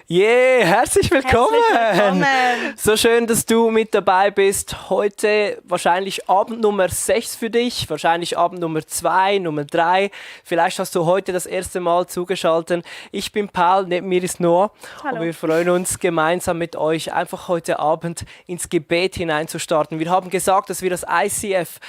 Herzlich willkommen. Herzlich willkommen. So schön, dass du mit dabei bist. Heute wahrscheinlich Abend Nummer 6 für dich, wahrscheinlich Abend Nummer 2, Nummer 3. Vielleicht hast du heute das erste Mal zugeschaltet. Ich bin Paul, neben mir ist Noah. Hallo. Und wir freuen uns, gemeinsam mit euch einfach heute Abend ins Gebet hineinzustarten. Wir haben gesagt, dass wir das ICF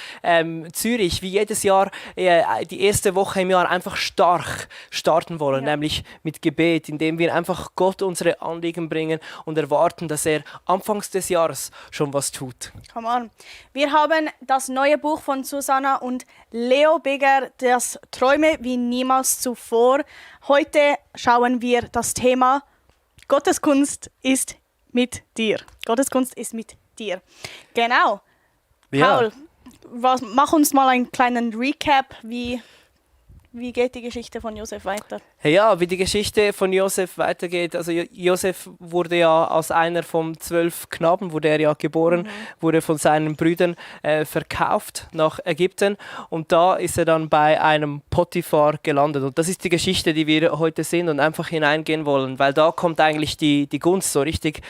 Zürich wie jedes Jahr die erste Woche im Jahr einfach stark starten wollen, nämlich mit Gebet, indem wir einfach Gott unsere Anliegen bringen und erwarten, dass er anfangs des Jahres schon was tut. Come on. Wir haben das neue Buch von Susanna und Leo Bigger, das Träume wie niemals zuvor. Heute schauen wir das Thema Gottes Kunst ist mit dir. Gottes Kunst ist mit dir. Genau. Ja. Paul, mach uns mal einen kleinen Recap, wie geht die Geschichte von Josef weiter? Hey, ja, wie die Geschichte von Josef weitergeht. Also Josef wurde ja als einer von 12 Knaben, wurde er ja geboren, wurde von seinen Brüdern verkauft nach Ägypten und da ist er dann bei einem Potiphar gelandet. Und das ist die Geschichte, die wir heute sehen und einfach hineingehen wollen, weil da kommt eigentlich die Gunst so richtig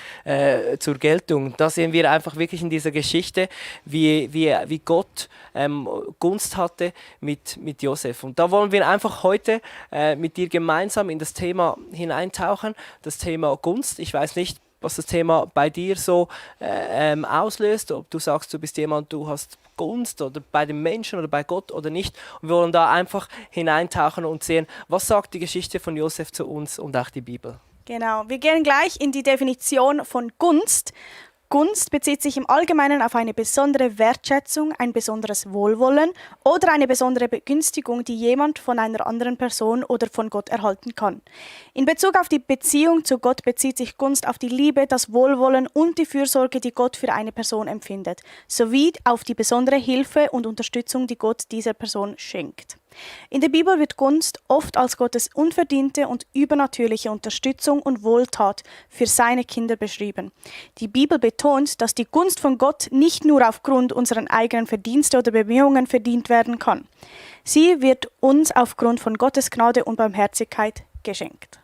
zur Geltung. Da sehen wir einfach wirklich in dieser Geschichte, wie Gott Gunst hatte mit Josef. Und da wollen wir einfach heute mit dir gemeinsam in das Thema hineintauchen, das Thema Gunst. Ich weiß nicht, was das Thema bei dir so auslöst, ob du sagst, du bist jemand, du hast Gunst oder bei den Menschen oder bei Gott oder nicht. Und wir wollen da einfach hineintauchen und sehen, was sagt die Geschichte von Josef zu uns und auch die Bibel. Genau, wir gehen gleich in die Definition von Gunst. Gunst bezieht sich im Allgemeinen auf eine besondere Wertschätzung, ein besonderes Wohlwollen oder eine besondere Begünstigung, die jemand von einer anderen Person oder von Gott erhalten kann. In Bezug auf die Beziehung zu Gott bezieht sich Gunst auf die Liebe, das Wohlwollen und die Fürsorge, die Gott für eine Person empfindet, sowie auf die besondere Hilfe und Unterstützung, die Gott dieser Person schenkt. In der Bibel wird Gunst oft als Gottes unverdiente und übernatürliche Unterstützung und Wohltat für seine Kinder beschrieben. Die Bibel betont, dass die Gunst von Gott nicht nur aufgrund unserer eigenen Verdienste oder Bemühungen verdient werden kann. Sie wird uns aufgrund von Gottes Gnade und Barmherzigkeit geschenkt.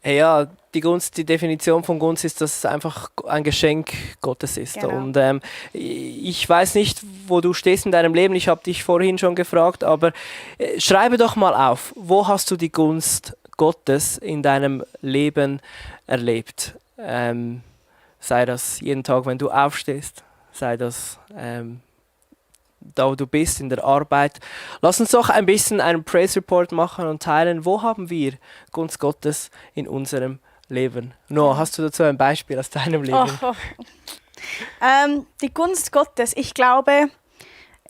Ja, die Definition von Gunst ist, dass es einfach ein Geschenk Gottes ist. Genau. Und ich weiß nicht, wo du stehst in deinem Leben. Ich habe dich vorhin schon gefragt, aber schreibe doch mal auf, wo hast du die Gunst Gottes in deinem Leben erlebt? Sei das jeden Tag, wenn du aufstehst, sei das da wo du bist, in der Arbeit. Lass uns doch ein bisschen einen Praise Report machen und teilen, wo haben wir Gunst Gottes in unserem Leben. Noah, hast du dazu ein Beispiel aus deinem Leben? Die Gunst Gottes, ich glaube,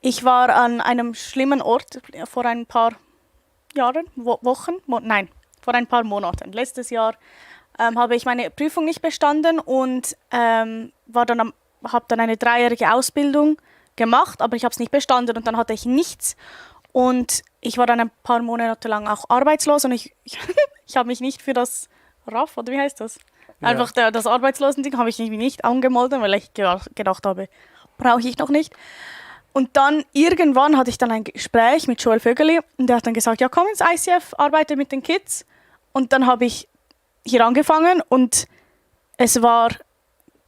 ich war an einem schlimmen Ort vor ein paar Jahren, vor ein paar Monaten. Letztes Jahr habe ich meine Prüfung nicht bestanden und habe dann eine 3-jährige Ausbildung gemacht, aber ich habe es nicht bestanden und dann hatte ich nichts und ich war dann ein paar Monate lang auch arbeitslos und ich habe mich nicht für das RAF, oder wie heißt das? Ja. Einfach das Arbeitslosending habe ich mich nicht angemeldet, weil ich gedacht habe, brauche ich noch nicht. Und dann irgendwann hatte ich dann ein Gespräch mit Joel Vögeli und der hat dann gesagt, ja komm ins ICF, arbeite mit den Kids. Und dann habe ich hier angefangen und es war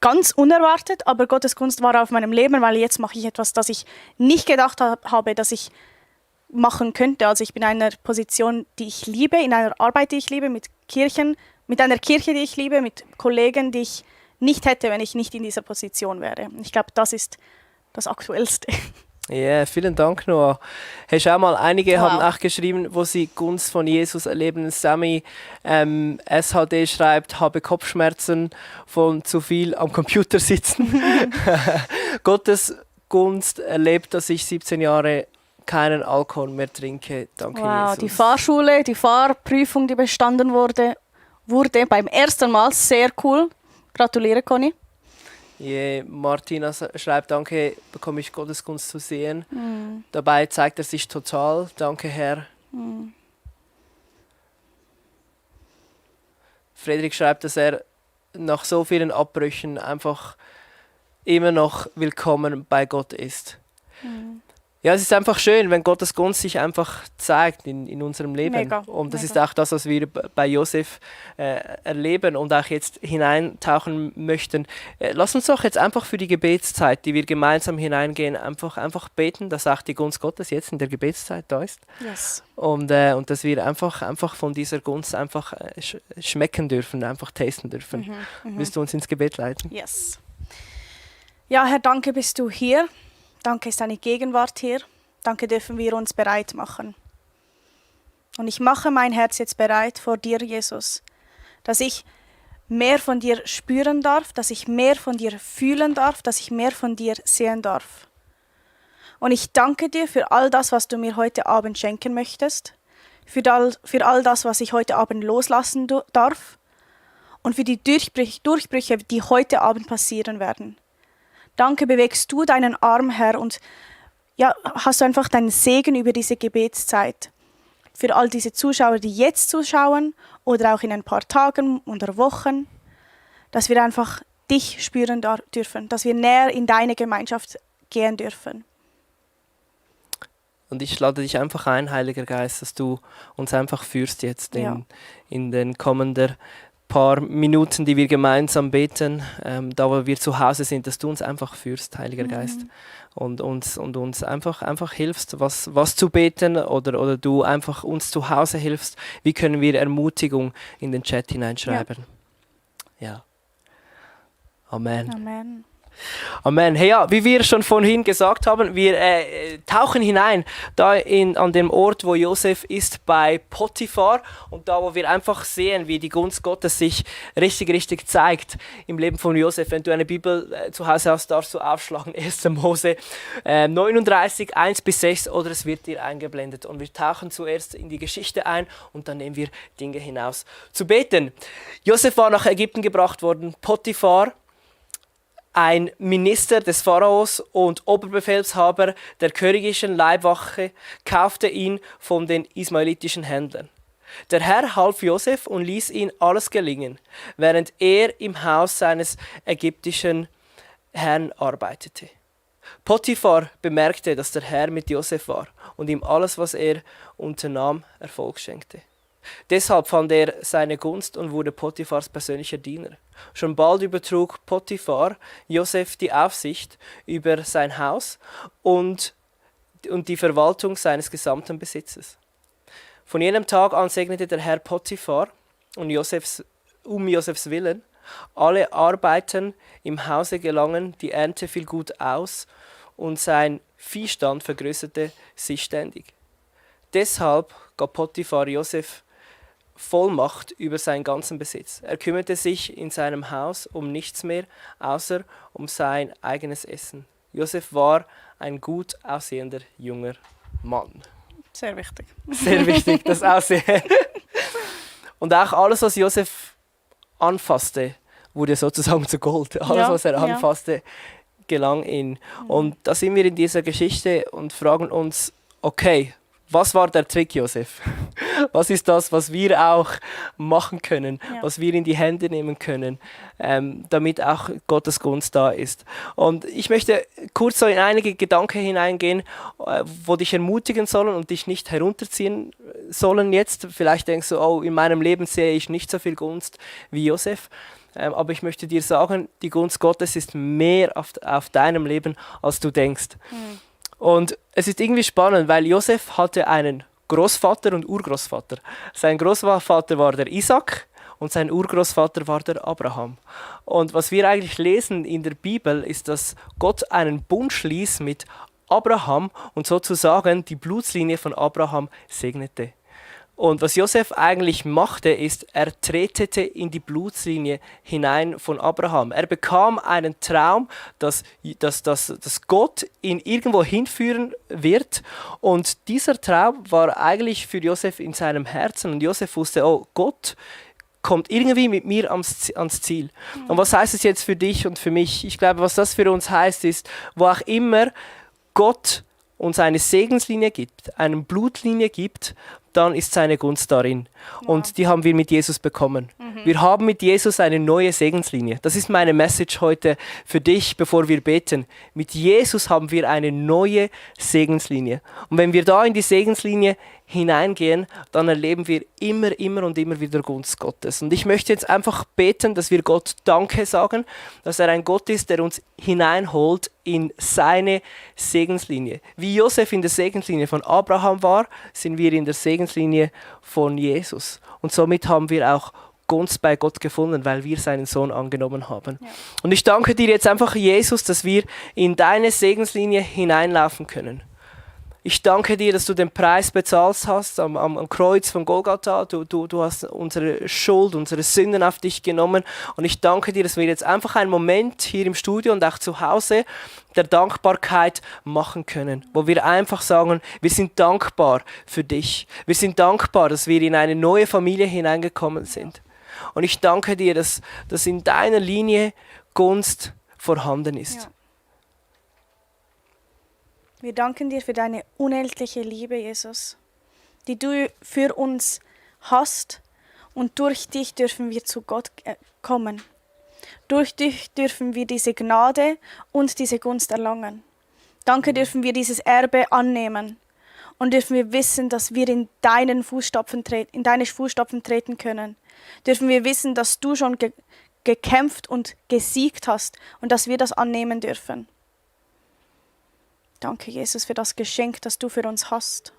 ganz unerwartet, aber Gottes Gunst war auf meinem Leben, weil jetzt mache ich etwas, das ich nicht gedacht habe, dass ich machen könnte. Also ich bin in einer Position, die ich liebe, in einer Arbeit, die ich liebe, mit einer Kirche, die ich liebe, mit Kollegen, die ich nicht hätte, wenn ich nicht in dieser Position wäre. Ich glaube, das ist das Aktuellste. Ja, vielen Dank, Noah. Hey, schau mal, einige haben auch geschrieben, wo sie Gunst von Jesus erleben. Sammy SHD schreibt, habe Kopfschmerzen von zu viel am Computer sitzen. Gottes Gunst erlebt, dass ich 17 Jahre keinen Alkohol mehr trinke. Danke, Jesus. Die Fahrschule, die Fahrprüfung, die bestanden wurde beim ersten Mal sehr cool. Gratuliere, Conny. Martina schreibt, danke, bekomme ich Gottes Gunst zu sehen. Dabei zeigt er sich total. Danke, Herr. Frederik schreibt, dass er nach so vielen Abbrüchen einfach immer noch willkommen bei Gott ist. Ja, es ist einfach schön, wenn Gottes Gunst sich einfach zeigt in unserem Leben. Mega, Und das mega. ist auch das, was wir bei Josef erleben und auch jetzt hineintauchen möchten. Lass uns doch jetzt einfach für die Gebetszeit, die wir gemeinsam hineingehen, einfach beten, dass auch die Gunst Gottes jetzt in der Gebetszeit da ist. Yes. Und dass wir einfach von dieser Gunst einfach schmecken dürfen, einfach tasten dürfen. Willst du uns ins Gebet leiten? Yes. Ja, Herr, danke bist du hier. Danke ist deine Gegenwart hier. Danke dürfen wir uns bereit machen. Und ich mache mein Herz jetzt bereit vor dir, Jesus, dass ich mehr von dir spüren darf, dass ich mehr von dir fühlen darf, dass ich mehr von dir sehen darf. Und ich danke dir für all das, was du mir heute Abend schenken möchtest, für all das, was ich heute Abend loslassen darf und für die Durchbrüche, die heute Abend passieren werden. Danke, bewegst du deinen Arm, Herr, und ja, hast du einfach deinen Segen über diese Gebetszeit. Für all diese Zuschauer, die jetzt zuschauen oder auch in ein paar Tagen oder Wochen, dass wir einfach dich spüren dürfen, dass wir näher in deine Gemeinschaft gehen dürfen. Und ich lade dich einfach ein, Heiliger Geist, dass du uns einfach führst jetzt in den kommenden paar Minuten, die wir gemeinsam beten, da wo wir zu Hause sind, dass du uns einfach führst, Heiliger Geist, und uns einfach hilfst, was zu beten oder du einfach uns zu Hause hilfst. Wie können wir Ermutigung in den Chat hineinschreiben? Ja. Amen. Amen. Amen. Hey, ja, wie wir schon vorhin gesagt haben, wir tauchen hinein da an dem Ort, wo Josef ist, bei Potiphar, und da, wo wir einfach sehen, wie die Gunst Gottes sich richtig zeigt im Leben von Josef. Wenn du eine Bibel zu Hause hast, darfst du aufschlagen, 1. Mose 39, 1-6, oder es wird dir eingeblendet. Und wir tauchen zuerst in die Geschichte ein und dann nehmen wir Dinge hinaus zu beten. Josef war nach Ägypten gebracht worden. Potiphar, ein Minister des Pharaos und Oberbefehlshaber der königlichen Leibwache, kaufte ihn von den ismaelitischen Händlern. Der Herr half Josef und ließ ihn alles gelingen, während er im Haus seines ägyptischen Herrn arbeitete. Potiphar bemerkte, dass der Herr mit Josef war und ihm alles, was er unternahm, Erfolg schenkte. Deshalb fand er seine Gunst und wurde Potiphars persönlicher Diener. Schon bald übertrug Potiphar Josef die Aufsicht über sein Haus und die Verwaltung seines gesamten Besitzes. Von jenem Tag an segnete der Herr Potiphar und Josefs Willen. Alle Arbeiten im Hause gelangen, die Ernte fiel gut aus und sein Viehstand vergrößerte sich ständig. Deshalb gab Potiphar Josef Vollmacht über seinen ganzen Besitz. Er kümmerte sich in seinem Haus um nichts mehr, außer um sein eigenes Essen. Josef war ein gut aussehender junger Mann. Sehr wichtig. Sehr wichtig, das Aussehen. Und auch alles, was Josef anfasste, wurde sozusagen zu Gold. Alles, was er anfasste, gelang ihm. Und da sind wir in dieser Geschichte und fragen uns, okay, was war der Trick, Josef? Was ist das, was wir auch machen können, was wir in die Hände nehmen können, damit auch Gottes Gunst da ist? Und ich möchte kurz so in einige Gedanken hineingehen, wo dich ermutigen sollen und dich nicht herunterziehen sollen jetzt. Vielleicht denkst du, oh, in meinem Leben sehe ich nicht so viel Gunst wie Josef. Aber ich möchte dir sagen, die Gunst Gottes ist mehr auf deinem Leben, als du denkst. Und es ist irgendwie spannend, weil Josef hatte einen Großvater und Urgroßvater. Sein Großvater war der Isaac und sein Urgroßvater war der Abraham. Und was wir eigentlich lesen in der Bibel ist, dass Gott einen Bund schließt mit Abraham und sozusagen die Blutslinie von Abraham segnete. Und was Josef eigentlich machte, ist, er tretete in die Blutslinie hinein von Abraham. Er bekam einen Traum, dass Gott ihn irgendwo hinführen wird. Und dieser Traum war eigentlich für Josef in seinem Herzen. Und Josef wusste, oh, Gott kommt irgendwie mit mir ans Ziel. Und was heißt es jetzt für dich und für mich? Ich glaube, was das für uns heißt, ist, wo auch immer Gott uns eine Segenslinie gibt, eine Blutlinie gibt, dann ist seine Gunst darin. Und die haben wir mit Jesus bekommen. Wir haben mit Jesus eine neue Segenslinie. Das ist meine Message heute für dich, bevor wir beten. Mit Jesus haben wir eine neue Segenslinie. Und wenn wir da in die Segenslinie hineingehen, dann erleben wir immer und immer wieder Gunst Gottes. Und ich möchte jetzt einfach beten, dass wir Gott Danke sagen, dass er ein Gott ist, der uns hineinholt in seine Segenslinie. Wie Josef in der Segenslinie von Abraham war, sind wir in der Segenslinie von Jesus. Und somit haben wir auch Gunst bei Gott gefunden, weil wir seinen Sohn angenommen haben. Ja. Und ich danke dir jetzt einfach, Jesus, dass wir in deine Segenslinie hineinlaufen können. Ich danke dir, dass du den Preis bezahlt hast am Kreuz von Golgatha. Du hast unsere Schuld, unsere Sünden auf dich genommen. Und ich danke dir, dass wir jetzt einfach einen Moment hier im Studio und auch zu Hause der Dankbarkeit machen können. Wo wir einfach sagen, wir sind dankbar für dich. Wir sind dankbar, dass wir in eine neue Familie hineingekommen sind. Und ich danke dir, dass in deiner Linie Gunst vorhanden ist. Ja. Wir danken dir für deine unendliche Liebe, Jesus, die du für uns hast, und durch dich dürfen wir zu Gott kommen. Durch dich dürfen wir diese Gnade und diese Gunst erlangen. Danke dürfen wir dieses Erbe annehmen und dürfen wir wissen, dass wir in deine Fußstapfen treten können. Dürfen wir wissen, dass du schon gekämpft und gesiegt hast und dass wir das annehmen dürfen. Danke, Jesus, für das Geschenk, das du für uns hast,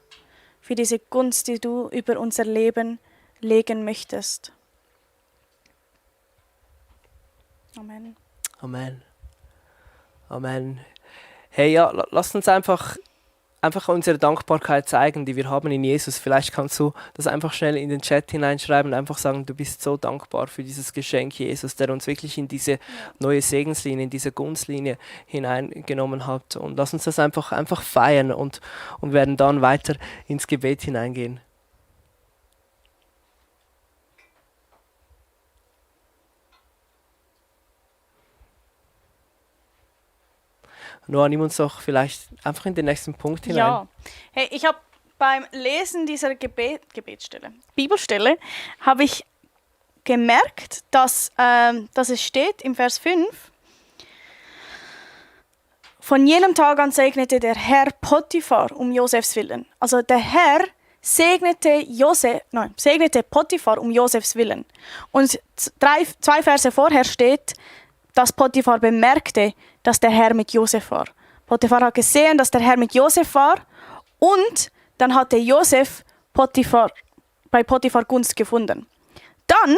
für diese Gunst, die du über unser Leben legen möchtest. Amen. Amen. Amen. Hey, ja, lass uns einfach unsere Dankbarkeit zeigen, die wir haben in Jesus. Vielleicht kannst du das einfach schnell in den Chat hineinschreiben und einfach sagen, du bist so dankbar für dieses Geschenk, Jesus, der uns wirklich in diese neue Segenslinie, in diese Gunstlinie hineingenommen hat. Und lass uns das einfach feiern und werden dann weiter ins Gebet hineingehen. Noah, nimm uns doch vielleicht einfach in den nächsten Punkt hinein. Ja. Hey, ich habe beim Lesen dieser Bibelstelle, habe ich gemerkt, dass es steht im Vers 5, von jenem Tag an segnete der Herr Potiphar um Josefs willen. Also der Herr segnete Potiphar um Josefs willen. Und 2 Verse vorher steht, dass Potiphar bemerkte, dass der Herr mit Josef war. Potiphar hat gesehen, dass der Herr mit Josef war, und dann hatte Josef bei Potiphar Gunst gefunden. Dann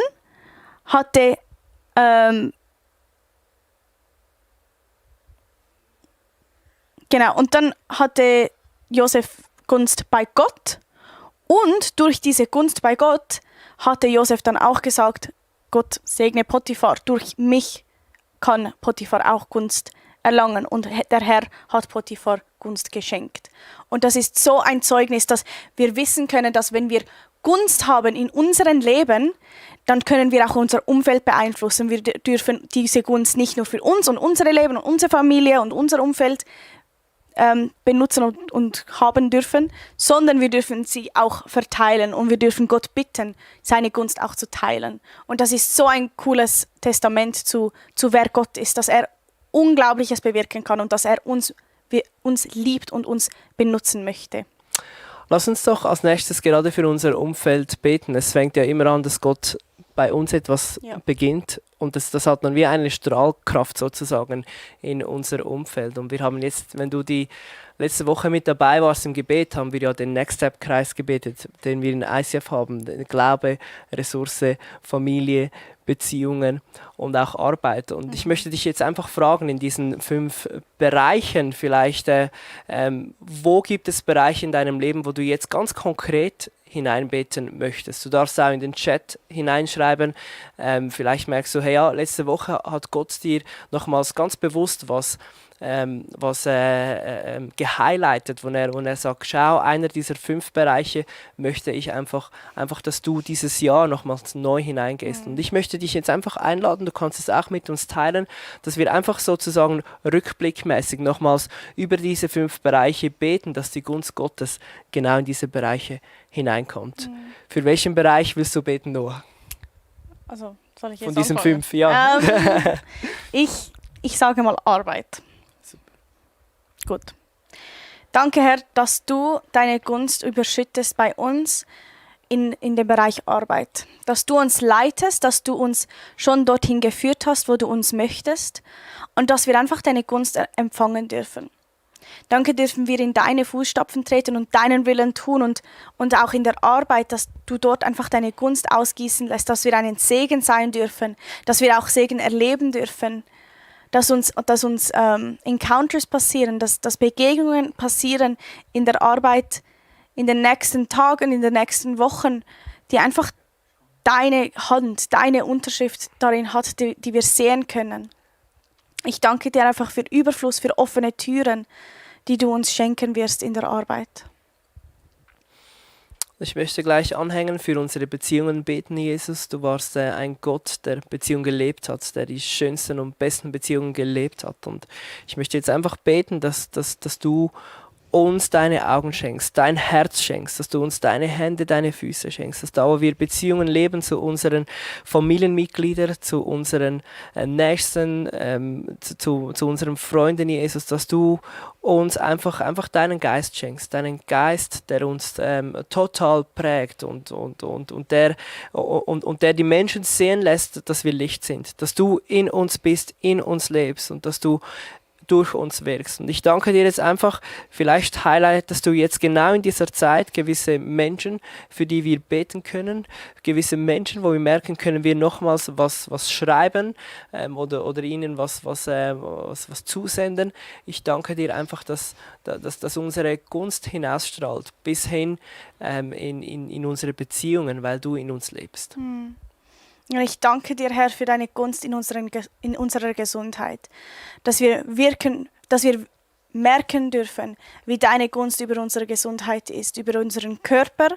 hatte Josef Gunst bei Gott, und durch diese Gunst bei Gott hatte Josef dann auch gesagt, Gott segne Potiphar, durch mich kann Potiphar auch Gunst erlangen, und der Herr hat Potiphar Gunst geschenkt. Und das ist so ein Zeugnis, dass wir wissen können, dass wenn wir Gunst haben in unserem Leben, dann können wir auch unser Umfeld beeinflussen. Wir dürfen diese Gunst nicht nur für uns und unser Leben und unsere Familie und unser Umfeld benutzen und haben dürfen, sondern wir dürfen sie auch verteilen, und wir dürfen Gott bitten, seine Gunst auch zu teilen. Und das ist so ein cooles Testament zu wer Gott ist, dass er Unglaubliches bewirken kann und dass er uns liebt und uns benutzen möchte. Lass uns doch als nächstes gerade für unser Umfeld beten. Es fängt ja immer an, dass Gott bei uns etwas beginnt, und das hat dann wie eine Strahlkraft sozusagen in unser Umfeld. Und wir haben jetzt, wenn du die letzte Woche mit dabei warst im Gebet, haben wir ja den Next Step Kreis gebetet, den wir in ICF haben. Glaube, Ressource, Familie, Beziehungen und auch Arbeit. Und ich möchte dich jetzt einfach fragen, in diesen 5 Bereichen vielleicht, wo gibt es Bereiche in deinem Leben, wo du jetzt ganz konkret hineinbeten möchtest. Du darfst auch in den Chat hineinschreiben. Vielleicht merkst du, hey, ja, letzte Woche hat Gott dir nochmals ganz bewusst was gehighlightet, wo er sagt, schau, einer dieser 5 Bereiche möchte ich einfach, dass du dieses Jahr nochmals neu hineingehst. Und ich möchte dich jetzt einfach einladen, du kannst es auch mit uns teilen, dass wir einfach sozusagen rückblickmäßig nochmals über diese 5 Bereiche beten, dass die Gunst Gottes genau in diese Bereiche hineinkommt. Für welchen Bereich willst du beten, Noah? Also, soll ich jetzt Von diesen anfangen? 5, ja. Ich sage mal Arbeit. Gut. Danke, Herr, dass du deine Gunst überschüttest bei uns in dem Bereich Arbeit. Dass du uns leitest, dass du uns schon dorthin geführt hast, wo du uns möchtest und dass wir einfach deine Gunst empfangen dürfen. Danke, dürfen wir in deine Fußstapfen treten und deinen Willen tun und auch in der Arbeit, dass du dort einfach deine Gunst ausgießen lässt, dass wir einen Segen sein dürfen, dass wir auch Segen erleben dürfen, dass uns Encounters passieren, dass Begegnungen passieren in der Arbeit, in den nächsten Tagen, in den nächsten Wochen, die einfach deine Hand, deine Unterschrift darin hat, die wir sehen können. Ich danke dir einfach für Überfluss, für offene Türen, die du uns schenken wirst in der Arbeit. Ich möchte gleich anhängen, für unsere Beziehungen beten, Jesus. Du warst ein Gott, der Beziehung gelebt hat, der die schönsten und besten Beziehungen gelebt hat. Und ich möchte jetzt einfach beten, dass du uns deine Augen schenkst, dein Herz schenkst, dass du uns deine Hände, deine Füße schenkst, dass da, wo wir Beziehungen leben zu unseren Familienmitgliedern, zu unseren Nächsten, zu unseren Freunden, Jesus, dass du uns einfach deinen Geist schenkst, deinen Geist, der uns total prägt und der die Menschen sehen lässt, dass wir Licht sind, dass du in uns bist, in uns lebst und dass du durch uns wirkst. Und ich danke dir jetzt einfach, vielleicht highlightest du jetzt genau in dieser Zeit gewisse Menschen, für die wir beten können, gewisse Menschen, wo wir merken, können wir nochmals was schreiben oder ihnen was zusenden. Ich danke dir einfach, dass unsere Gunst hinausstrahlt, bis hin in unsere Beziehungen, weil du in uns lebst. Und ich danke dir, Herr, für deine Gunst in unserer Gesundheit, dass wir merken dürfen, wie deine Gunst über unsere Gesundheit ist, über unseren Körper,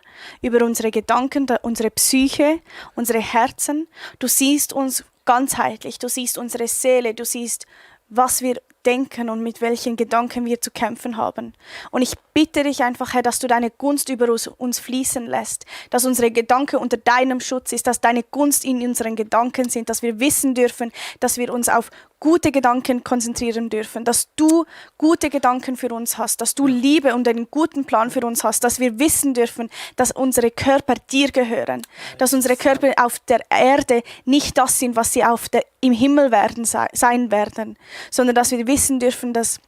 über unsere Gedanken, unsere Psyche, unsere Herzen. Du siehst uns ganzheitlich, du siehst unsere Seele, du siehst, was wir denken und mit welchen Gedanken wir zu kämpfen haben. Und ich bitte dich einfach, Herr, dass du deine Gunst über uns fließen lässt, dass unsere Gedanken unter deinem Schutz ist, dass deine Gunst in unseren Gedanken sind, dass wir wissen dürfen, dass wir uns auf gute Gedanken konzentrieren dürfen, dass du gute Gedanken für uns hast, dass du Liebe und einen guten Plan für uns hast, dass wir wissen dürfen, dass unsere Körper dir gehören, dass unsere Körper auf der Erde nicht das sind, was sie im Himmel sein werden, sondern dass wir wissen dürfen, dass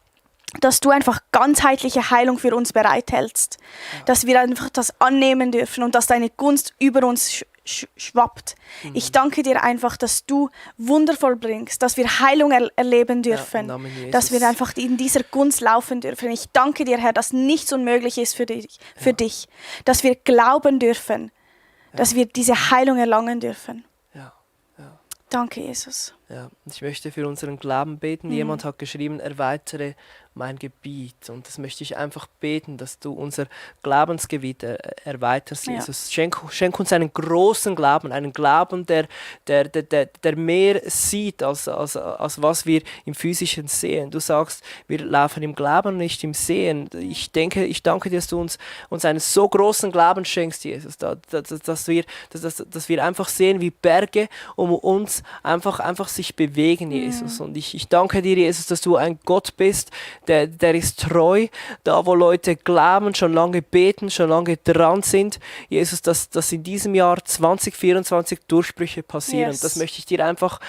du einfach ganzheitliche Heilung für uns bereithältst, dass wir einfach das annehmen dürfen und dass deine Gunst über uns schwappt. Ich danke dir einfach, dass du Wunder vollbringst, dass wir Heilung erleben dürfen, dass wir einfach in dieser Gunst laufen dürfen. Ich danke dir, Herr, dass nichts unmöglich ist für dich, dass wir glauben dürfen, dass wir diese Heilung erlangen dürfen. Danke, Jesus. Ja, ich möchte für unseren Glauben beten. Jemand hat geschrieben, erweitere mein Gebiet. Und das möchte ich einfach beten, dass du unser Glaubensgebiet erweiterst, Jesus. Schenk uns einen großen Glauben, einen Glauben, der mehr sieht, als was wir im Physischen sehen. Du sagst, wir laufen im Glauben, nicht im Sehen. Ich danke dir, dass du uns einen so großen Glauben schenkst, Jesus, dass wir einfach sehen, wie Berge um uns einfach sich bewegen, Jesus. Und ich danke dir, Jesus, dass du ein Gott bist, der ist treu, da wo Leute glauben, schon lange beten, schon lange dran sind, Jesus, dass in diesem Jahr 2024 Durchbrüche passieren. Das möchte ich dir einfach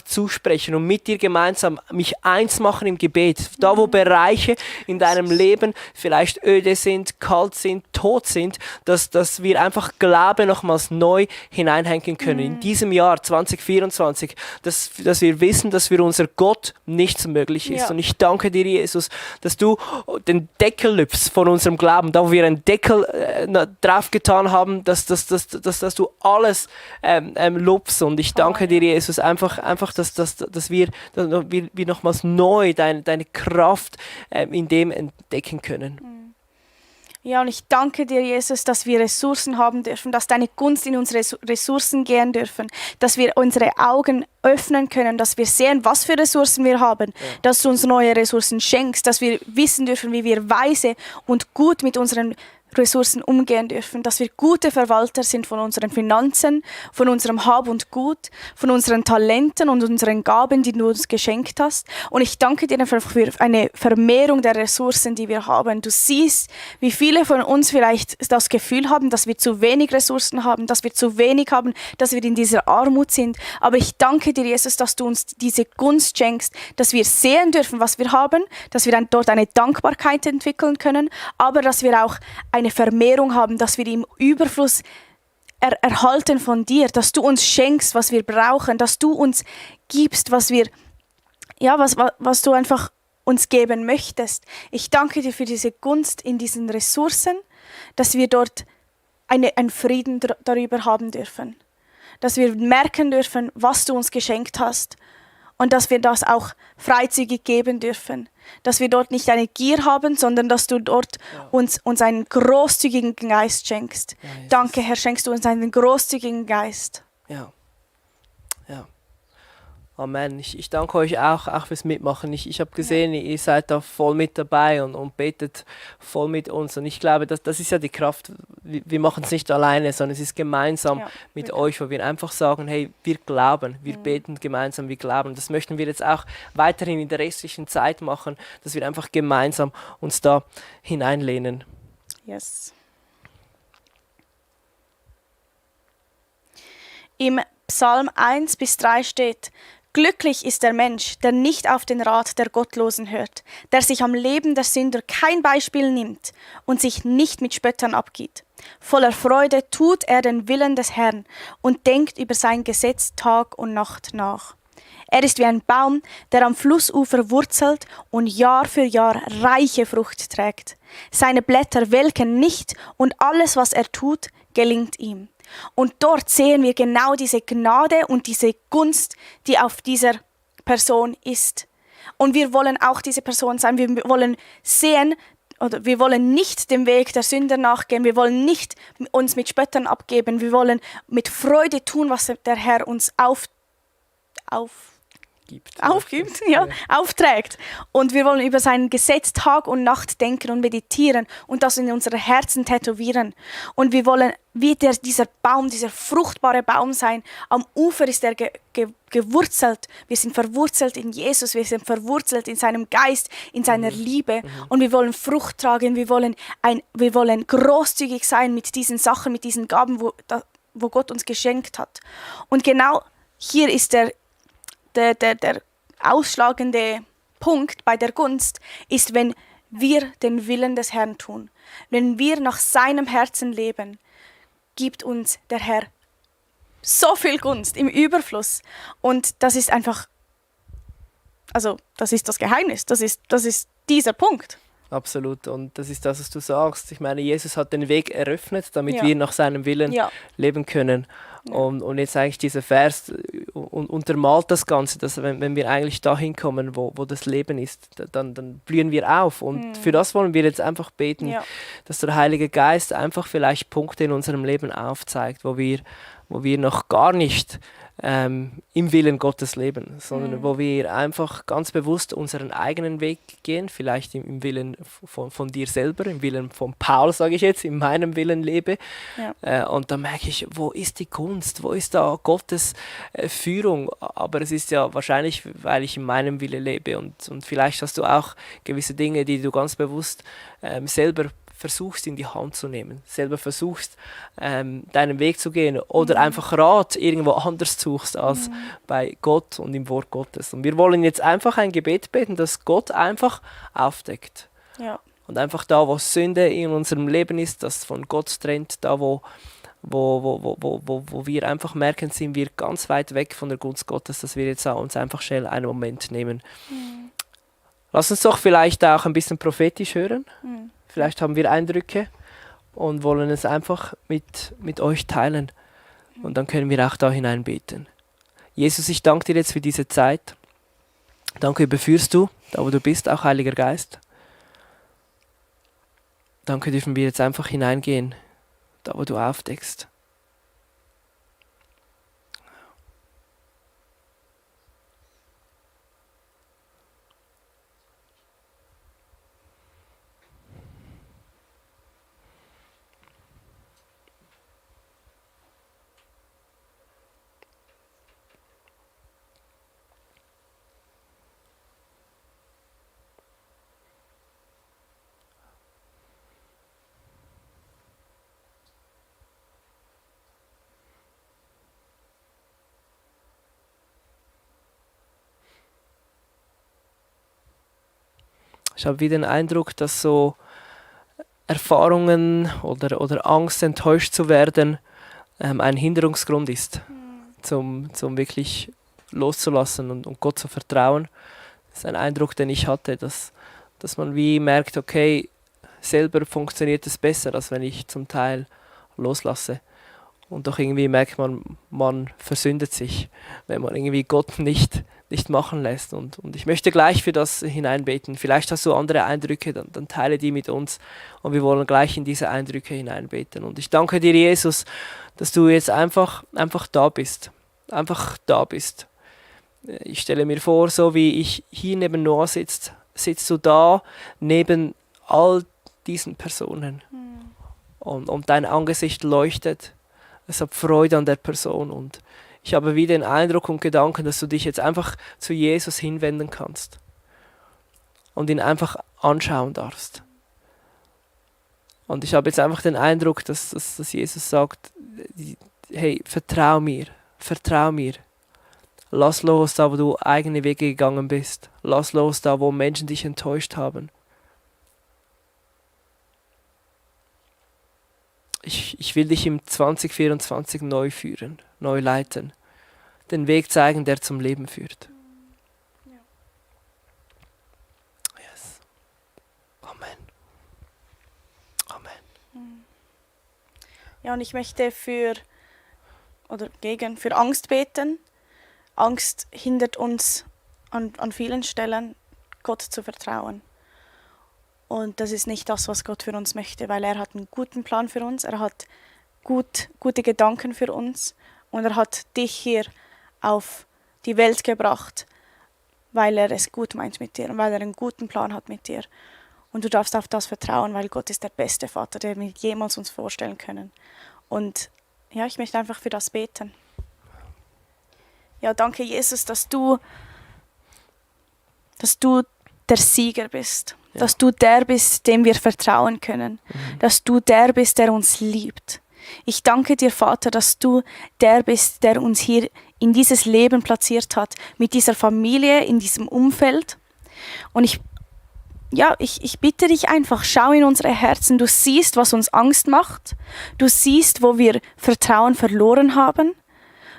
zusprechen und mit dir gemeinsam mich eins machen im Gebet. Da wo Bereiche in deinem Leben vielleicht öde sind, kalt sind, tot sind, dass wir einfach Glaube nochmals neu hineinhängen können. In diesem Jahr 2024, dass dass wir wissen, dass für unser Gott nichts möglich ist. Ja. Und ich danke dir, Jesus, dass du den Deckel lüpfst von unserem Glauben, da wo wir einen Deckel drauf getan haben, dass du alles lupfst. Und ich danke dir, Jesus, einfach dass wir nochmals neu deine Kraft in dem entdecken können. Ja, und ich danke dir, Jesus, dass wir Ressourcen haben dürfen, dass deine Gunst in unsere Ressourcen gehen dürfen, dass wir unsere Augen öffnen können, dass wir sehen, was für Ressourcen wir haben, dass du uns neue Ressourcen schenkst, dass wir wissen dürfen, wie wir weise und gut mit unseren Ressourcen umgehen dürfen, dass wir gute Verwalter sind von unseren Finanzen, von unserem Hab und Gut, von unseren Talenten und unseren Gaben, die du uns geschenkt hast. Und ich danke dir einfach für eine Vermehrung der Ressourcen, die wir haben. Du siehst, wie viele von uns vielleicht das Gefühl haben, dass wir zu wenig Ressourcen haben, dass wir zu wenig haben, dass wir in dieser Armut sind. Aber ich danke dir, Jesus, dass du uns diese Gunst schenkst, dass wir sehen dürfen, was wir haben, dass wir dann dort eine Dankbarkeit entwickeln können, aber dass wir auch eine Vermehrung haben, dass wir im Überfluss erhalten von dir, dass du uns schenkst, was wir brauchen, dass du uns gibst, was du einfach uns geben möchtest. Ich danke dir für diese Gunst in diesen Ressourcen, dass wir dort einen Frieden darüber haben dürfen, dass wir merken dürfen, was du uns geschenkt hast und dass wir das auch freizügig geben dürfen. Dass wir dort nicht eine Gier haben, sondern dass du dort uns einen großzügigen Geist schenkst. Ja, danke, Herr, schenkst du uns einen großzügigen Geist. Ja. Amen. Ich danke euch auch fürs Mitmachen. Ich habe gesehen, ihr seid da voll mit dabei und betet voll mit uns. Und ich glaube, das ist ja die Kraft. Wir machen es nicht alleine, sondern es ist gemeinsam mit euch, wo wir einfach sagen, hey, wir glauben, wir beten gemeinsam, wir glauben. Das möchten wir jetzt auch weiterhin in der restlichen Zeit machen, dass wir einfach gemeinsam uns da hineinlehnen. Yes. Im Psalm 1-3 steht: Glücklich ist der Mensch, der nicht auf den Rat der Gottlosen hört, der sich am Leben der Sünder kein Beispiel nimmt und sich nicht mit Spöttern abgibt. Voller Freude tut er den Willen des Herrn und denkt über sein Gesetz Tag und Nacht nach. Er ist wie ein Baum, der am Flussufer wurzelt und Jahr für Jahr reiche Frucht trägt. Seine Blätter welken nicht und alles, was er tut, gelingt ihm. Und dort sehen wir genau diese Gnade und diese Gunst, die auf dieser Person ist. Und wir wollen auch diese Person sein. Wir wollen sehen, oder wir wollen nicht dem Weg der Sünder nachgehen. Wir wollen nicht uns mit Spöttern abgeben. Wir wollen mit Freude tun, was der Herr uns aufträgt. Und wir wollen über sein Gesetz Tag und Nacht denken und meditieren und das in unsere Herzen tätowieren. Und wir wollen wie dieser Baum, dieser fruchtbare Baum sein. Am Ufer ist er gewurzelt. Wir sind verwurzelt in Jesus, wir sind verwurzelt in seinem Geist, in seiner Liebe. Und wir wollen Frucht tragen, wir wollen großzügig sein mit diesen Sachen, mit diesen Gaben, wo Gott uns geschenkt hat. Und genau hier ist der ausschlagende Punkt bei der Gunst, ist, wenn wir den Willen des Herrn tun. Wenn wir nach seinem Herzen leben, gibt uns der Herr so viel Gunst im Überfluss. Und das ist einfach, das ist das Geheimnis, das ist dieser Punkt. Absolut. Und das ist das, was du sagst. Ich meine, Jesus hat den Weg eröffnet, damit wir nach seinem Willen leben können. Und jetzt eigentlich dieser Vers untermalt das Ganze, dass wenn wir eigentlich dahin kommen, wo das Leben ist, dann blühen wir auf. Und für das wollen wir jetzt einfach beten, dass der Heilige Geist einfach vielleicht Punkte in unserem Leben aufzeigt, wo wir noch gar nicht im Willen Gottes leben, sondern wo wir einfach ganz bewusst unseren eigenen Weg gehen, vielleicht im Willen von dir selber, im Willen von Paul, sage ich jetzt, in meinem Willen lebe. Und dann merke ich, wo ist die Kunst, wo ist da Gottes Führung? Aber es ist ja wahrscheinlich, weil ich in meinem Willen lebe und vielleicht hast du auch gewisse Dinge, die du ganz bewusst selber versuchst in die Hand zu nehmen, selber versuchst, deinen Weg zu gehen oder einfach Rat irgendwo anders suchst als bei Gott und im Wort Gottes. Und wir wollen jetzt einfach ein Gebet beten, dass Gott einfach aufdeckt. Ja. Und einfach da, wo Sünde in unserem Leben ist, das von Gott trennt, da wo wo wir einfach merken, sind wir ganz weit weg von der Gunst Gottes, dass wir jetzt uns einfach schnell einen Moment nehmen. Lass uns doch vielleicht auch ein bisschen prophetisch hören. Vielleicht haben wir Eindrücke und wollen es einfach mit euch teilen. Und dann können wir auch da hinein beten. Jesus, ich danke dir jetzt für diese Zeit. Danke, überführst du, da wo du bist, auch Heiliger Geist. Danke, dürfen wir jetzt einfach hineingehen, da wo du aufdeckst. Ich habe wieder den Eindruck, dass so Erfahrungen oder Angst, enttäuscht zu werden, ein Hinderungsgrund ist, zum wirklich loszulassen und Gott zu vertrauen. Das ist ein Eindruck, den ich hatte, dass man wie merkt, okay, selber funktioniert es besser, als wenn ich zum Teil loslasse. Und doch irgendwie merkt man versündet sich, wenn man irgendwie Gott nicht machen lässt. Und ich möchte gleich für das hineinbeten. Vielleicht hast du andere Eindrücke, dann teile die mit uns. Und wir wollen gleich in diese Eindrücke hineinbeten. Und ich danke dir, Jesus, dass du jetzt einfach da bist. Einfach da bist. Ich stelle mir vor, so wie ich hier neben Noah sitzt du da neben all diesen Personen. Und dein Angesicht leuchtet. Es hat Freude an der Person und ich habe wieder den Eindruck und Gedanken, dass du dich jetzt einfach zu Jesus hinwenden kannst und ihn einfach anschauen darfst. Und ich habe jetzt einfach den Eindruck, dass Jesus sagt, hey, vertrau mir. Lass los da, wo du eigene Wege gegangen bist. Lass los da, wo Menschen dich enttäuscht haben. Ich will dich im 2024 neu führen, neu leiten. Den Weg zeigen, der zum Leben führt. Yes. Amen. Ja, und ich möchte für Angst beten. Angst hindert uns an vielen Stellen, Gott zu vertrauen. Und das ist nicht das, was Gott für uns möchte, weil er hat einen guten Plan für uns, er hat gute Gedanken für uns und er hat dich hier auf die Welt gebracht, weil er es gut meint mit dir und weil er einen guten Plan hat mit dir. Und du darfst auf das vertrauen, weil Gott ist der beste Vater, den wir jemals uns vorstellen können. Und ja, ich möchte einfach für das beten. Ja, danke Jesus, dass du der Sieger bist. Ja. Dass du der bist, dem wir vertrauen können. Dass du der bist, der uns liebt. Ich danke dir, Vater, dass du der bist, der uns hier in dieses Leben platziert hat. Mit dieser Familie, in diesem Umfeld. Und ich bitte dich einfach, schau in unsere Herzen. Du siehst, was uns Angst macht. Du siehst, wo wir Vertrauen verloren haben.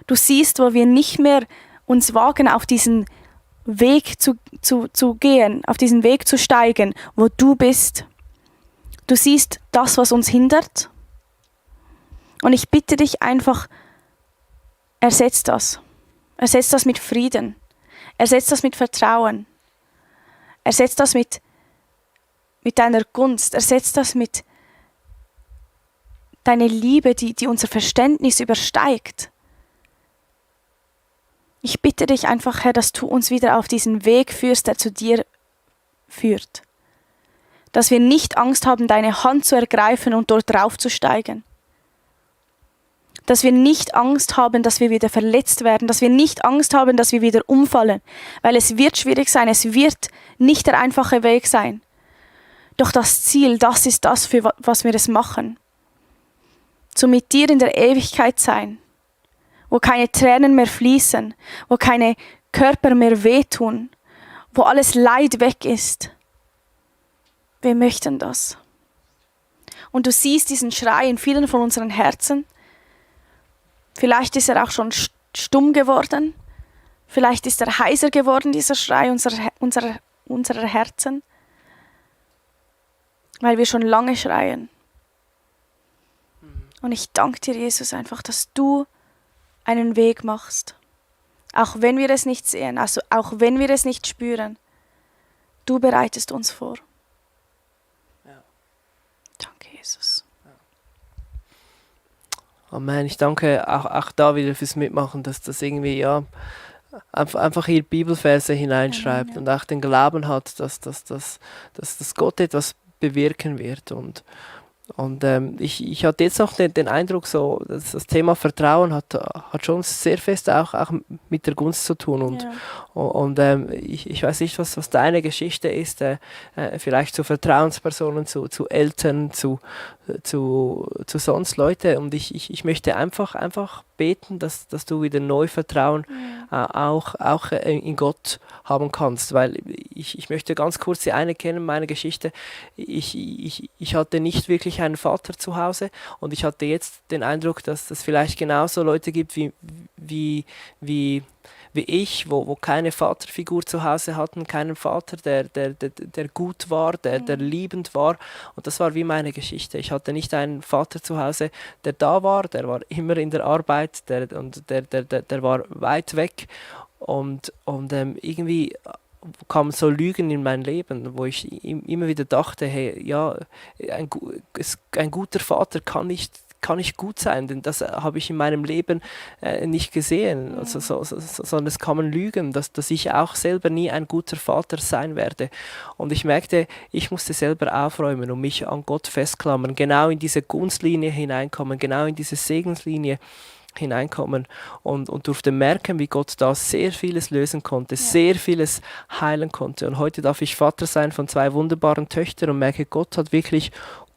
Du siehst, wo wir nicht mehr uns wagen, auf diesen Weg zu gehen, auf diesen Weg zu steigen, wo du bist. Du siehst das, was uns hindert. Und ich bitte dich einfach, ersetz das. Ersetz das mit Frieden. Ersetz das mit Vertrauen. Ersetz das mit deiner Gunst. Ersetz das mit deiner Liebe, die unser Verständnis übersteigt. Ich bitte dich einfach, Herr, dass du uns wieder auf diesen Weg führst, der zu dir führt. Dass wir nicht Angst haben, deine Hand zu ergreifen und dort draufzusteigen. Dass wir nicht Angst haben, dass wir wieder verletzt werden. Dass wir nicht Angst haben, dass wir wieder umfallen. Weil es wird schwierig sein, es wird nicht der einfache Weg sein. Doch das Ziel, das ist das, für was wir es machen. So mit dir in der Ewigkeit sein. Wo keine Tränen mehr fließen, wo keine Körper mehr wehtun, wo alles Leid weg ist. Wir möchten das. Und du siehst diesen Schrei in vielen von unseren Herzen, Vielleicht ist er auch schon stumm geworden. Vielleicht ist er heiser geworden, dieser Schrei unserer Herzen, weil wir schon lange schreien. Und ich danke dir, Jesus, einfach, dass du einen Weg machst. Auch wenn wir es nicht sehen, also auch wenn wir es nicht spüren. Du bereitest uns vor. Ja. Danke, Jesus. Amen. Ich danke auch da wieder fürs Mitmachen, dass das irgendwie, ja, einfach hier Bibelverse hineinschreibt. Amen, ja. Und auch den Glauben hat, dass Gott etwas bewirken wird. Und ich hatte jetzt auch den Eindruck, so, dass das Thema Vertrauen hat schon sehr fest auch mit der Gunst zu tun. Und ich weiß nicht, was deine Geschichte ist, vielleicht zu Vertrauenspersonen, zu Eltern, zu sonst Leute. Und ich möchte einfach beten, dass du wieder neu Vertrauen auch in Gott haben kannst. Weil ich möchte ganz kurz die eine kennen, meine Geschichte. Ich hatte nicht wirklich einen Vater zu Hause und ich hatte jetzt den Eindruck, dass es vielleicht genauso Leute gibt wie ich, wo keine Vaterfigur zu Hause hatten, keinen Vater, der gut war, der liebend war. Und das war wie meine Geschichte. Ich hatte nicht einen Vater zu Hause, der da war, der war immer in der Arbeit, der war weit weg. Und irgendwie kamen so Lügen in mein Leben, wo ich immer wieder dachte, hey, ja, ein guter Vater kann nicht gut sein, denn das habe ich in meinem Leben nicht gesehen, also sondern es kamen Lügen, dass ich auch selber nie ein guter Vater sein werde. Und ich merkte, ich musste selber aufräumen und mich an Gott festklammern, genau in diese Gunstlinie hineinkommen, genau in diese Segenslinie hineinkommen und durfte merken, wie Gott da sehr vieles lösen konnte, sehr vieles heilen konnte. Und heute darf ich Vater sein von 2 wunderbaren Töchtern und merke, Gott hat wirklich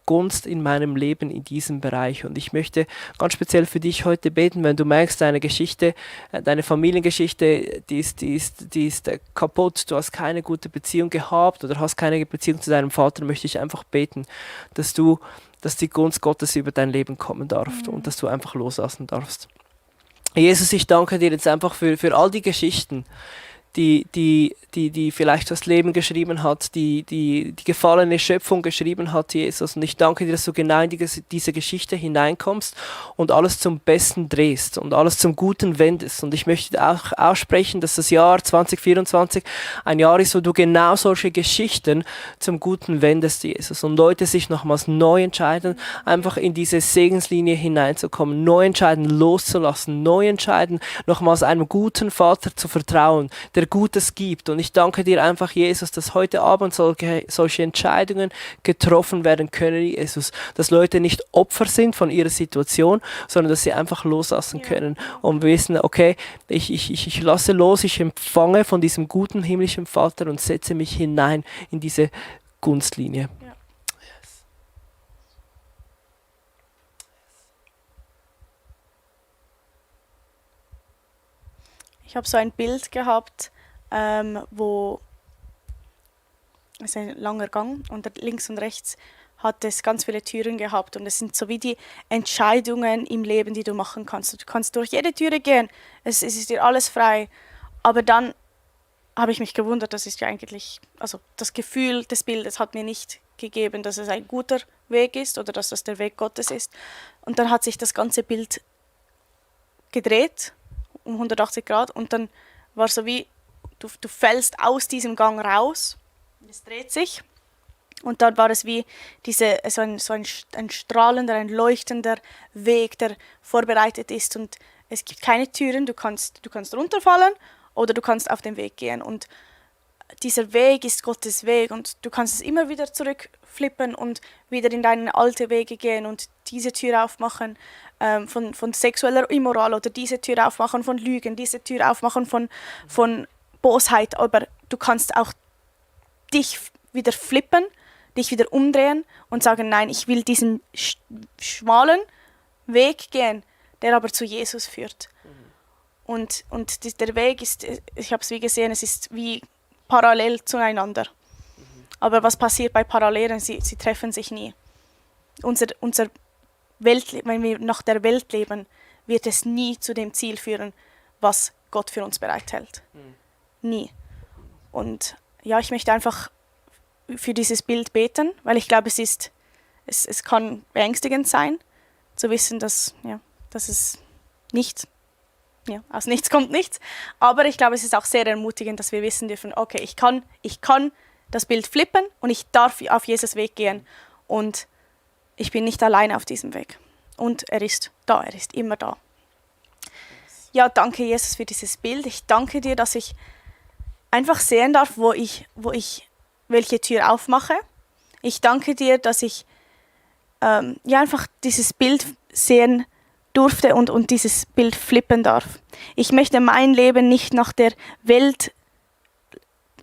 Gunst in meinem Leben in diesem Bereich. Und ich möchte ganz speziell für dich heute beten, wenn du merkst, deine Geschichte, deine Familiengeschichte, die ist kaputt, du hast keine gute Beziehung gehabt oder hast keine Beziehung zu deinem Vater, möchte ich einfach beten, dass die Gunst Gottes über dein Leben kommen darf und dass du einfach loslassen darfst. Jesus, ich danke dir jetzt einfach für all die Geschichten, die vielleicht das Leben geschrieben hat, die gefallene Schöpfung geschrieben hat, Jesus. Und ich danke dir, dass du genau in diese Geschichte hineinkommst und alles zum Besten drehst und alles zum Guten wendest. Und ich möchte auch aussprechen, dass das Jahr 2024 ein Jahr ist, wo du genau solche Geschichten zum Guten wendest, Jesus. Und Leute sich nochmals neu entscheiden, einfach in diese Segenslinie hineinzukommen, neu entscheiden, loszulassen, neu entscheiden, nochmals einem guten Vater zu vertrauen, der Gutes gibt. Und ich danke dir einfach, Jesus, dass heute Abend solche Entscheidungen getroffen werden können, Jesus. Dass Leute nicht Opfer sind von ihrer Situation, sondern dass sie einfach loslassen können und wissen, okay, ich lasse los, ich empfange von diesem guten himmlischen Vater und setze mich hinein in diese Gunstlinie. Ja. Yes. Ich habe so ein Bild gehabt, wo es ist ein langer Gang und links und rechts hat es ganz viele Türen gehabt und es sind so wie die Entscheidungen im Leben, die du machen kannst. Du kannst durch jede Türe gehen, es ist dir alles frei, aber dann habe ich mich gewundert, das ist ja eigentlich, also das Gefühl des Bildes hat mir nicht gegeben, dass es ein guter Weg ist oder dass das der Weg Gottes ist. Und dann hat sich das ganze Bild gedreht um 180 Grad und dann war so wie, du fällst aus diesem Gang raus, es dreht sich und dann war es wie ein strahlender, ein leuchtender Weg, der vorbereitet ist und es gibt keine Türen, du kannst runterfallen oder du kannst auf den Weg gehen und dieser Weg ist Gottes Weg und du kannst es immer wieder zurückflippen und wieder in deine alte Wege gehen und diese Tür aufmachen von sexueller Immoral oder diese Tür aufmachen von Lügen, diese Tür aufmachen von Bosheit, aber du kannst auch dich wieder flippen, dich wieder umdrehen und sagen, nein, ich will diesen schmalen Weg gehen, der aber zu Jesus führt. Und der Weg ist, ich habe es wie gesehen, es ist wie parallel zueinander. Aber was passiert bei Parallelen? Sie treffen sich nie. Unser Welt, wenn wir nach der Welt leben, wird es nie zu dem Ziel führen, was Gott für uns bereithält. Nie. Und ja, ich möchte einfach für dieses Bild beten, weil ich glaube, es kann beängstigend sein, zu wissen, dass es aus nichts kommt nichts. Aber ich glaube, es ist auch sehr ermutigend, dass wir wissen dürfen, okay, ich kann das Bild flippen und ich darf auf Jesus Weg gehen und ich bin nicht alleine auf diesem Weg. Und er ist da, er ist immer da. Ja, danke Jesus für dieses Bild. Ich danke dir, dass ich einfach sehen darf, wo ich welche Tür aufmache. Ich danke dir, dass ich einfach dieses Bild sehen durfte und dieses Bild flippen darf. Ich möchte mein Leben nicht nach der Welt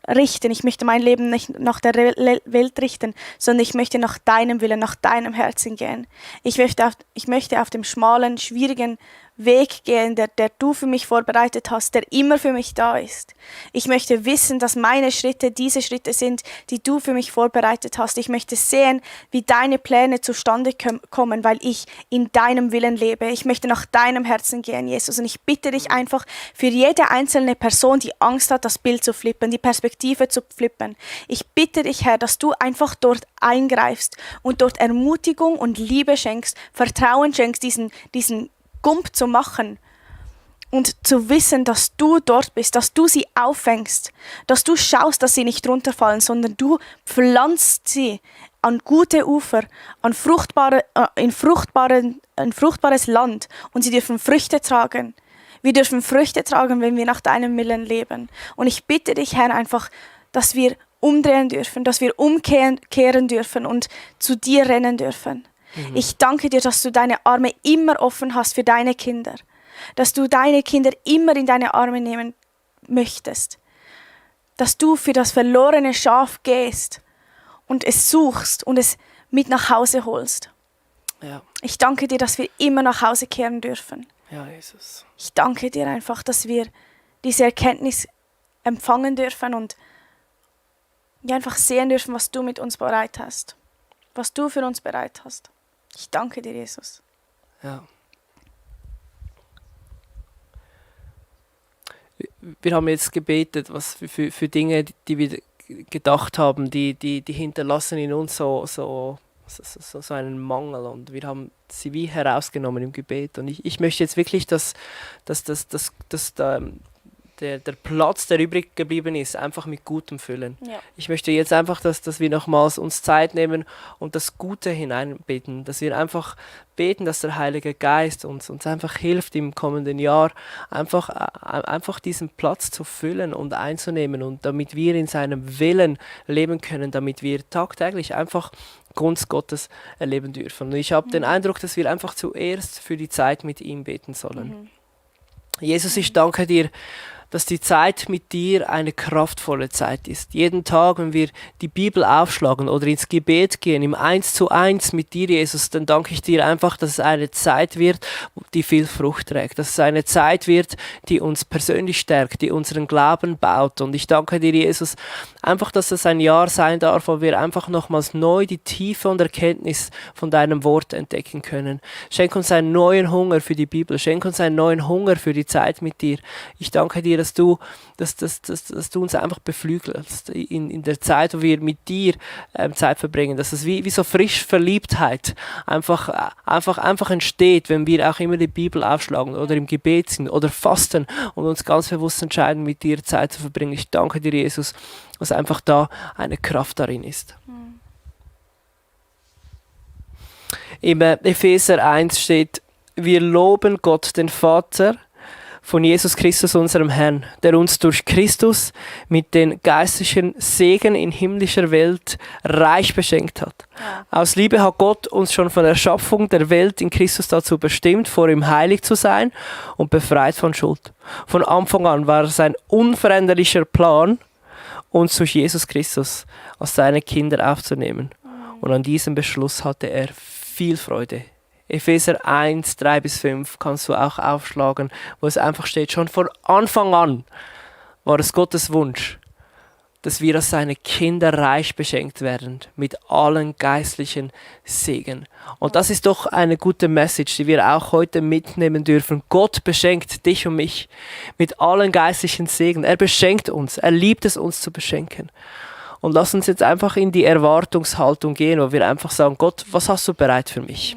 richten. Ich möchte mein Leben nicht nach der Welt richten, sondern ich möchte nach deinem Willen, nach deinem Herzen gehen. Ich möchte auf dem schmalen, schwierigen Weg gehen, der du für mich vorbereitet hast, der immer für mich da ist. Ich möchte wissen, dass meine Schritte diese Schritte sind, die du für mich vorbereitet hast. Ich möchte sehen, wie deine Pläne zustande kommen, weil ich in deinem Willen lebe. Ich möchte nach deinem Herzen gehen, Jesus. Und ich bitte dich einfach für jede einzelne Person, die Angst hat, das Bild zu flippen, die Perspektive zu flippen. Ich bitte dich, Herr, dass du einfach dort eingreifst und dort Ermutigung und Liebe schenkst, Vertrauen schenkst, diesen Gump zu machen und zu wissen, dass du dort bist, dass du sie auffängst, dass du schaust, dass sie nicht runterfallen, sondern du pflanzt sie an gute Ufer, ein fruchtbares Land und sie dürfen Früchte tragen. Wir dürfen Früchte tragen, wenn wir nach deinem Willen leben. Und ich bitte dich, Herr, einfach, dass wir umdrehen dürfen, dass wir umkehren dürfen und zu dir rennen dürfen. Ich danke dir, dass du deine Arme immer offen hast für deine Kinder. Dass du deine Kinder immer in deine Arme nehmen möchtest. Dass du für das verlorene Schaf gehst und es suchst und es mit nach Hause holst. Ja. Ich danke dir, dass wir immer nach Hause kehren dürfen. Ja, Jesus. Ich danke dir einfach, dass wir diese Erkenntnis empfangen dürfen und einfach sehen dürfen, was du mit uns bereit hast. Was du für uns bereit hast. Ich danke dir, Jesus. Ja. Wir haben jetzt gebetet, was für Dinge, die wir gedacht haben, die hinterlassen in uns so einen Mangel, und wir haben sie wie herausgenommen im Gebet. Und ich möchte jetzt wirklich, dass der Platz, der übrig geblieben ist, einfach mit Gutem füllen. Ja. Ich möchte jetzt einfach, dass wir nochmals uns Zeit nehmen und das Gute hineinbeten, dass wir einfach beten, dass der Heilige Geist uns einfach hilft, im kommenden Jahr einfach diesen Platz zu füllen und einzunehmen, und damit wir in seinem Willen leben können, damit wir tagtäglich einfach Gunst Gottes erleben dürfen. Und ich habe den Eindruck, dass wir einfach zuerst für die Zeit mit ihm beten sollen. Jesus, ich danke dir, dass die Zeit mit dir eine kraftvolle Zeit ist. Jeden Tag, wenn wir die Bibel aufschlagen oder ins Gebet gehen, im 1:1 mit dir, Jesus, dann danke ich dir einfach, dass es eine Zeit wird, die viel Frucht trägt. Dass es eine Zeit wird, die uns persönlich stärkt, die unseren Glauben baut. Und ich danke dir, Jesus, einfach, dass es ein Jahr sein darf, wo wir einfach nochmals neu die Tiefe und Erkenntnis von deinem Wort entdecken können. Schenk uns einen neuen Hunger für die Bibel. Schenk uns einen neuen Hunger für die Zeit mit dir. Ich danke dir, dass du uns einfach beflügelst in der Zeit, wo wir mit dir Zeit verbringen, dass es wie so frisch Verliebtheit einfach entsteht, wenn wir auch immer die Bibel aufschlagen oder im Gebet sind oder fasten und uns ganz bewusst entscheiden, mit dir Zeit zu verbringen. Ich danke dir, Jesus, dass einfach da eine Kraft darin ist. Im Epheser 1 steht: Wir loben Gott, den Vater von Jesus Christus, unserem Herrn, der uns durch Christus mit den geistlichen Segen in himmlischer Welt reich beschenkt hat. Ja. Aus Liebe hat Gott uns schon von der Erschaffung der Welt in Christus dazu bestimmt, vor ihm heilig zu sein und befreit von Schuld. Von Anfang an war sein unveränderlicher Plan, uns durch Jesus Christus als seine Kinder aufzunehmen. Und an diesem Beschluss hatte er viel Freude. Epheser 1, 3-5 kannst du auch aufschlagen, wo es einfach steht, schon von Anfang an war es Gottes Wunsch, dass wir als seine Kinder reich beschenkt werden mit allen geistlichen Segen. Und das ist doch eine gute Message, die wir auch heute mitnehmen dürfen. Gott beschenkt dich und mich mit allen geistlichen Segen. Er beschenkt uns. Er liebt es, uns zu beschenken. Und lass uns jetzt einfach in die Erwartungshaltung gehen, wo wir einfach sagen, Gott, was hast du bereit für mich?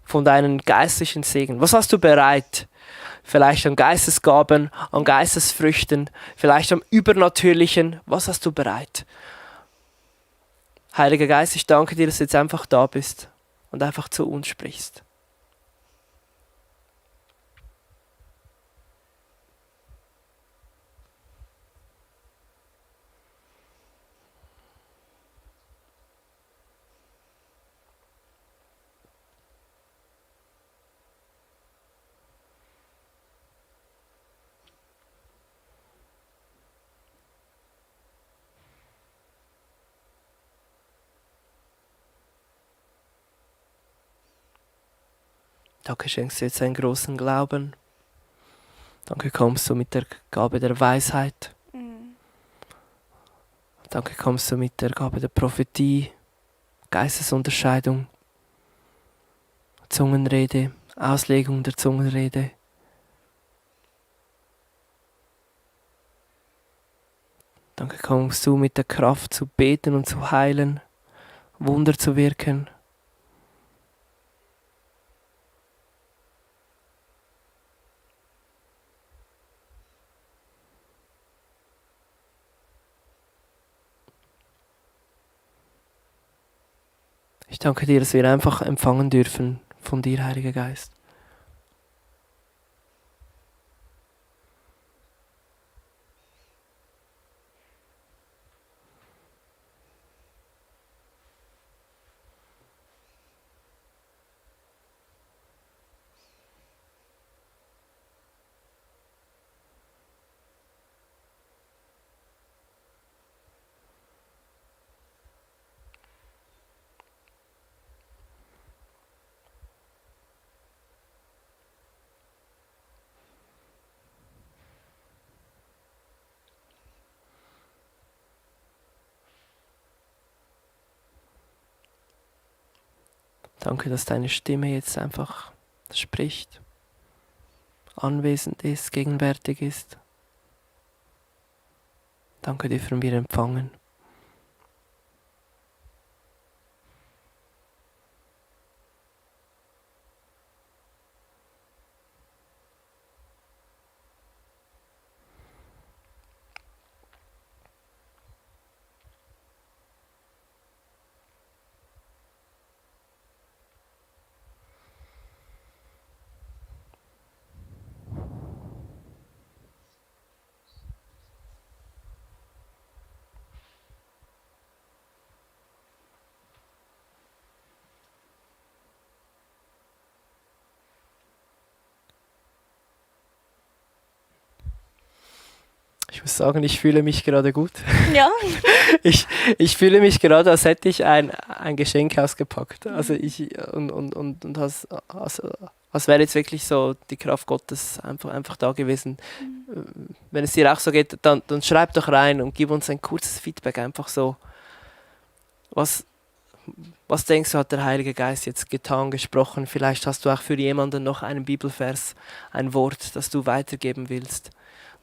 Von deinen geistlichen Segen. Was hast du bereit? Vielleicht an Geistesgaben, an Geistesfrüchten, vielleicht am Übernatürlichen. Was hast du bereit? Heiliger Geist, ich danke dir, dass du jetzt einfach da bist und einfach zu uns sprichst. Danke, schenkst du jetzt einen großen Glauben. Danke, kommst du mit der Gabe der Weisheit. Danke, kommst du mit der Gabe der Prophetie, Geistesunterscheidung, Zungenrede, Auslegung der Zungenrede. Danke, kommst du mit der Kraft zu beten und zu heilen, Wunder zu wirken. Ich danke dir, dass wir einfach empfangen dürfen von dir, Heiliger Geist. Danke, dass deine Stimme jetzt einfach spricht, anwesend ist, gegenwärtig ist. Danke, dürfen wir empfangen. Ich muss sagen, ich fühle mich gerade gut. Ja. Ich fühle mich gerade, als hätte ich ein Geschenk ausgepackt. Also als wäre jetzt wirklich so die Kraft Gottes einfach da gewesen. Wenn es dir auch so geht, dann schreib doch rein und gib uns ein kurzes Feedback. Einfach so, was denkst du, hat der Heilige Geist jetzt getan, gesprochen? Vielleicht hast du auch für jemanden noch einen Bibelvers, ein Wort, das du weitergeben willst.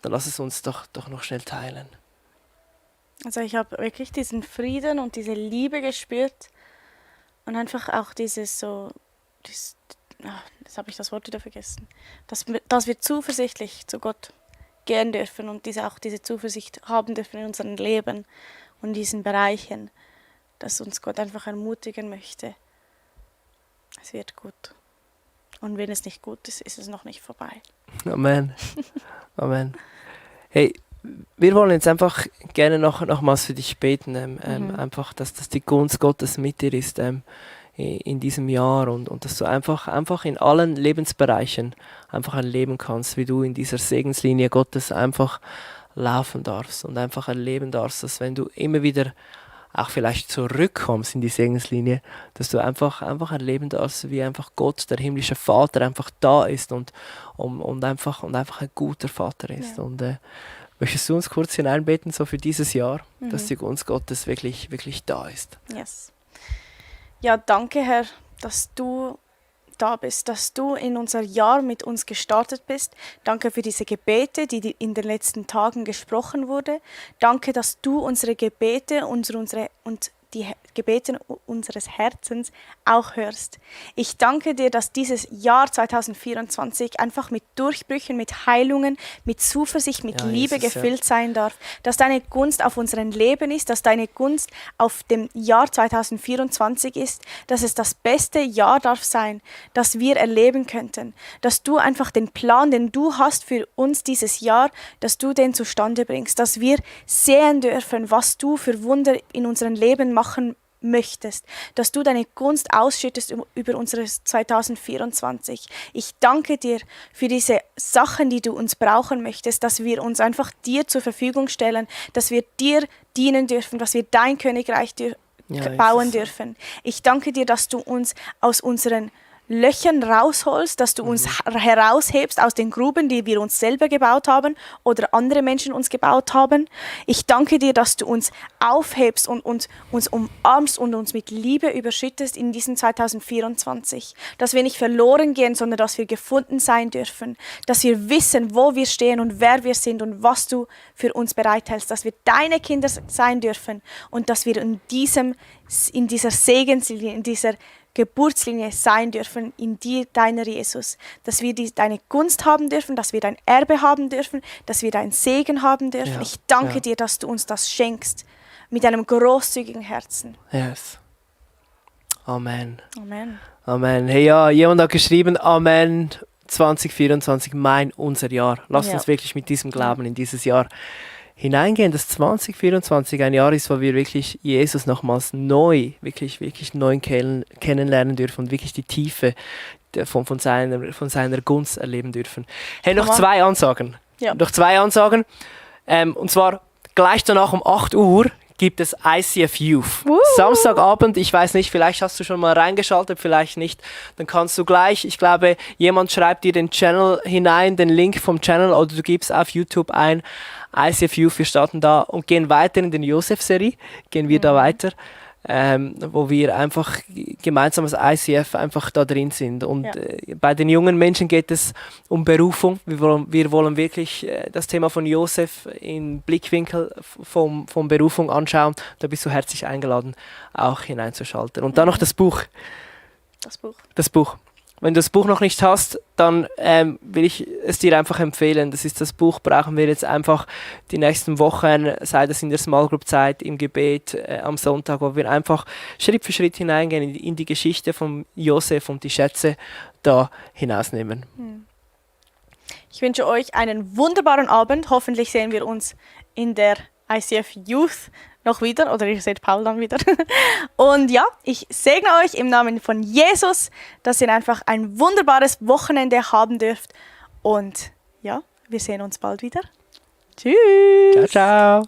Dann lass es uns doch noch schnell teilen. Also ich habe wirklich diesen Frieden und diese Liebe gespürt und einfach auch dieses so, jetzt habe ich das Wort wieder vergessen, dass wir zuversichtlich zu Gott gehen dürfen und auch diese Zuversicht haben dürfen in unserem Leben und in diesen Bereichen, dass uns Gott einfach ermutigen möchte. Es wird gut. Und wenn es nicht gut ist, ist es noch nicht vorbei. Amen. Amen. Hey, wir wollen jetzt einfach gerne nochmals für dich beten. Einfach, dass die Gunst Gottes mit dir ist in diesem Jahr und dass du einfach in allen Lebensbereichen einfach erleben kannst, wie du in dieser Segenslinie Gottes einfach laufen darfst und einfach erleben darfst, dass wenn du immer wieder auch vielleicht zurückkommst in die Segenslinie, dass du einfach erleben darfst, wie einfach Gott, der himmlische Vater, einfach da ist und einfach ein guter Vater ist. Ja. Und Möchtest du uns kurz hineinbeten, so für dieses Jahr, dass die Gunst Gottes wirklich, wirklich da ist? Yes. Ja, danke, Herr, dass du da bist, dass du in unser Jahr mit uns gestartet bist. Danke für diese Gebete, die in den letzten Tagen gesprochen wurde. Danke, dass du unsere Gebete und die Gebete unseres Herzens auch hörst. Ich danke dir, dass dieses Jahr 2024 einfach mit Durchbrüchen, mit Heilungen, mit Zuversicht, mit Liebe Jesus, gefüllt sein darf. Dass deine Gunst auf unserem Leben ist, dass deine Gunst auf dem Jahr 2024 ist, dass es das beste Jahr darf sein, das wir erleben könnten. Dass du einfach den Plan, den du hast für uns dieses Jahr, dass du den zustande bringst. Dass wir sehen dürfen, was du für Wunder in unserem Leben machen möchtest, dass du deine Gunst ausschüttest über unseres 2024. Ich danke dir für diese Sachen, die du uns brauchen möchtest, dass wir uns einfach dir zur Verfügung stellen, dass wir dir dienen dürfen, dass wir dein Königreich bauen dürfen. Ich danke dir, dass du uns aus unseren Löchern rausholst, dass du uns heraushebst aus den Gruben, die wir uns selber gebaut haben oder andere Menschen uns gebaut haben. Ich danke dir, dass du uns aufhebst und uns umarmst und uns mit Liebe überschüttest in diesem 2024. Dass wir nicht verloren gehen, sondern dass wir gefunden sein dürfen. Dass wir wissen, wo wir stehen und wer wir sind und was du für uns bereithältst. Dass wir deine Kinder sein dürfen und dass wir in dieser Segenslinie, in dieser Geburtslinie sein dürfen in dir, deiner Jesus. Dass wir deine Gunst haben dürfen, dass wir dein Erbe haben dürfen, dass wir deinen Segen haben dürfen. Ja, ich danke dir, dass du uns das schenkst, mit einem großzügigen Herzen. Yes. Amen. Amen. Amen. Hey, ja, jemand hat geschrieben, Amen, 2024, unser Jahr. Lass uns wirklich mit diesem Glauben in dieses Jahr hineingehen, dass 2024 ein Jahr ist, wo wir wirklich Jesus nochmals wirklich neu kennenlernen dürfen und wirklich die Tiefe von seiner Gunst erleben dürfen. Hey, noch zwei Ansagen. Ja. Und zwar gleich danach um 8 Uhr gibt es ICF Youth. Samstagabend, ich weiß nicht, vielleicht hast du schon mal reingeschaltet, vielleicht nicht. Dann kannst du gleich, ich glaube, jemand schreibt dir den Channel hinein, den Link vom Channel, oder du gibst auf YouTube ein ICF Youth. Wir starten da und gehen weiter in den Josef-Serie. Gehen wir da weiter, wo wir einfach gemeinsam als ICF einfach da drin sind. Und bei den jungen Menschen geht es um Berufung. Wir wollen wirklich das Thema von Josef im Blickwinkel von Berufung anschauen. Da bist du herzlich eingeladen, auch hineinzuschalten. Und dann noch das Buch. Das Buch. Wenn du das Buch noch nicht hast, dann will ich es dir einfach empfehlen. Das Buch brauchen wir jetzt einfach die nächsten Wochen, sei es in der Small Group Zeit, im Gebet, am Sonntag, wo wir einfach Schritt für Schritt hineingehen in die Geschichte von Josef und die Schätze da hinausnehmen. Ich wünsche euch einen wunderbaren Abend. Hoffentlich sehen wir uns in der ICF Youth noch wieder, oder ihr seht Paul dann wieder. Und ja, ich segne euch im Namen von Jesus, dass ihr einfach ein wunderbares Wochenende haben dürft. Und ja, wir sehen uns bald wieder. Tschüss. Ciao, ciao.